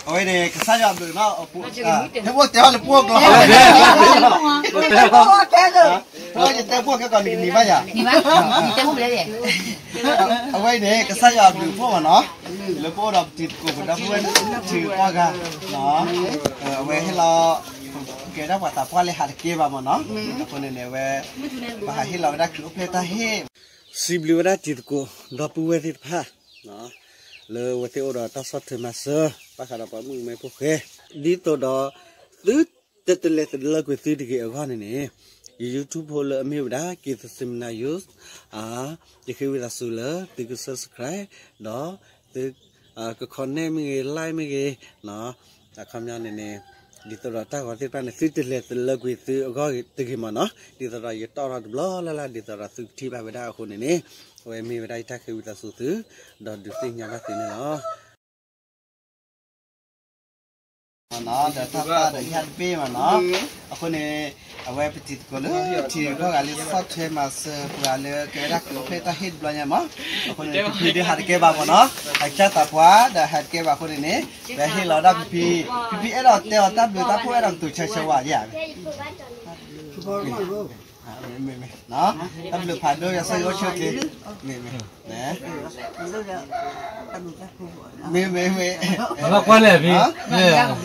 အဝဲန့ၣ် ကစၢ်ယွၤဘျုးနီၤ, ဟဲအိၣ်တဲဟီၣ်လၢပှိၢ်ကျိာ်, ယတဲပှိၢ်ခဲကီးန့ၣ် ကနံၤဘၣ်ယၤ, အဝဲအံၤန့ၣ် ကစၢ်ယွၤအဘျုးအဖှိၣ်မ့ၢ်နီၤ, လၢပအိၣ်ဒီးပတံၤသကိးပဒီပုၢ်ဝဲၢ်ထံဂုၤကီၢ်ဂၤ, အဝဲဟ့ၣ်လီၤ ကဲဒၣ်ပှၤသးပှၢ်လၢဟးတကဲဘၣ်မ့ၢ်နီၤ, အဃိန့ၣ်န့ၣ် အဝဲ ပဟးဟ့ၣ်လီၤဝဲဒၣ်ခရံာ်အိၣ်ဖျဲၣ်တၢ်ဟ့ၣ်, စံးဘျုးဝဲဒၣ်တံၤသကိးဒီပုၢ်ဝဲၢ်သ့ၣ်တဖၣ် လၢအဝဲသ့ၣ်အိၣ်ဒီးတၢ်ဆီၣ်ထွဲမၤစၢၤ ဘၣ်ဃးဒီးပှၤမုၣ်ကမဲဖိဃဲ, ဒ်သိးဒီး သုတလဲၤတလၢကွံာ်သုတဂ့ၤအဂီၢ်န့ၣ်န့ၣ်, ယ YouTube ဖိလၢအမ့ၢ်ဝဲဒၣ် က့ၤသစ့မနၤ ယူး, ယဃ့ဝံသးစူၤလၢသုက subscribe ဒီးသုက comment မ့ၢ်ဂ့ၤ like မ့ၢ်ဂ့ၤ, အခီပညီန့ၣ်န့ၣ် ဒ်သိးဒီးတၢ်ဂီၤသ့ၣ်တဖၣ်န့ၣ် သုတလဲၤတလၢကွံာ်သုအဂီၢ်တဂ့ၤမ့ၢ်နီၤ, ဒ်သိးဒီးယတီၣ်ထီၣ်တဘျီလၢ်လၢ် ဒ်သိးဒီးသုကထံၣ်ဘၣ်ဝဲဒၣ်အဃိန့ၣ်န့ၣ်, အဝဲမ့ၢ်ဝဲဒၣ်ယတၢ်ဃ့ဝံသးစူၤသု, ဒီးဒုးသ့ၣ်ညါဘၣ်သုန့ၣ်လီၤ. ဒီးတၢ်သၣ်ဒီးယဟဲတဘ့ၣ်မ့ၢ်နီၤ, အဃိန့ၣ် အဝဲပတံၤသကိးလၢထံဂုၤကီၢ်ဂၤလၢဆီၣ်ထွဲမၤစၢၤပှၤလၢကဲဝဲဒၣ် ကအိၣ်ဖျဲၣ်တၢ်ဟ့ၣ်တဘျီညါမ့ၢ်, အဃိန့ၣ် ဖံဖံဒုးဟးတကဲဘၣ်မ့ၢ်နီၤ, ဟးကစၢ်သးပှၢ်ဒီးဟးတကဲဘၣ်အဃိန့ၣ်န့ၣ်, ပဟ့ၣ်လီၤဝဲဒၣ်ဖံဖံ, ဖံဖံအဲၣ်ဒိးတဲအီၤတၢ်ဘျုးတၢ်ဖှိၣ် အဲၣ်ဒိးကတိၤဆၢဆၢဝဲဧါ, တၢ်ဘျုးဖးဒိၣ် ယွၤဆိၣ်ဂ့ၤအိၣ်ဆူၣ်အိၣ်ချ့, မ့ၢ်မ့ၢ်, မ့ၢ်မ့ၢ်,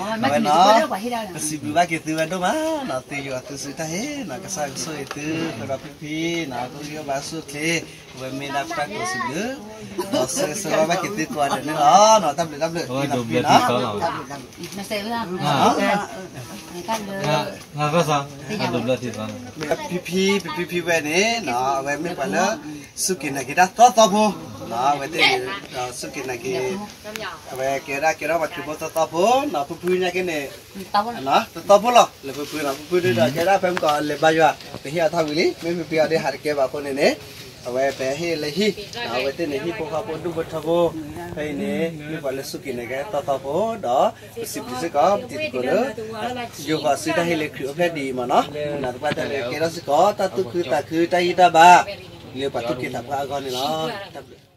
အဝဲနီၤ, ပစံးဘျုးဘၣ်က့ၤသုဝဲဒိၣ်မးနီၤ, သုယွၤသုစုတၢ်ဟ့ၣ်နီၤ, ကစၢ်ကဆိၣ်ဂ့ၤသု, ဃုာ်ဒီးဖံဖံနီၤ, ကအိၣ်ဂံၢ်အိၣ်ဘါဆူၣ်အိၣ်ချ့, အဝဲမ့ၢ်ဒၣ်ပတၢ်ကိးစံးဘျုး, ဒီးဆၢဂ့ၤဆၢဝါဘၣ်က့ၤသုကိးဂၤဒဲးန့ၣ်လီၤ, တၢ်ဘျုးတၢ်ဘျုး, ဖံဖံနီၤ ဖံဖံ ဖံဖံဝဲန့ၣ်နီၤ, အဝဲမ့ၢ်ပှၤလၢ စူၢ်က့ၤနာ်က့ၤတၢ်သီသီဖိ, အဝဲသ့ၣ်န့ၣ်ဒီးစူၢ်က့ၤနာ်က့ၤ, အဝဲကဲဒၣ်ကဲထီၣ်ပှၤခရံာ်ဖိသီသီဖိနီၤ, ဖုဖုညါက့န့ၣ် သီသီဖိလီၤ, လၢဖုဖုနီၤ, ဖုဖုဒုးဒီးကဲဒၣ်ဖဲမုၢ်ကီးလဲၤဘါယွၤ, ပဟ့ၣ်အီၤတၢ်ဝံၤလံ, မ့မ့ၢ်ဖံဖံအီၤဒုးဟးတကဲဘၣ်အဃိန့ၣ်န့ၣ်, အဝဲပဟ့ၣ်လၢဟံၣ်, အဝဲသ့ၣ်န့ၣ် ဟံၣ်ဖိဃီဖိဒူၣ်ဖိထၢဖိ, ဖဲအံၤန့ၣ် မ့ၢ်ပှၤလၢစူၢ်က့ၤနာ်က့ၤတၢ်သီသီဖိ, ဒီးပစံးဘျုးစ့ၢ်ကီး ပတံၤသကိးလၢ ယိၤဃီၤစုတၢ်ဟ့ၣ်လၢခရံာ်အိၣ်ဖျဲၣ်ဒ်အံၤမ့ၢ်နီၤ, နာ်သပှၢ်တၢၢ်လၢကဲထီၣ်စ့ၢ်ကီး တၢ်သူၣ်ခုသးခုတၢ်ဂံၢ်တၢ်ဘါ, လၢပှၤသူၣ်က့ၤသးပှၢ်အဂီၢ်န့ၣ်လီၤ, တၢ်ဘျုး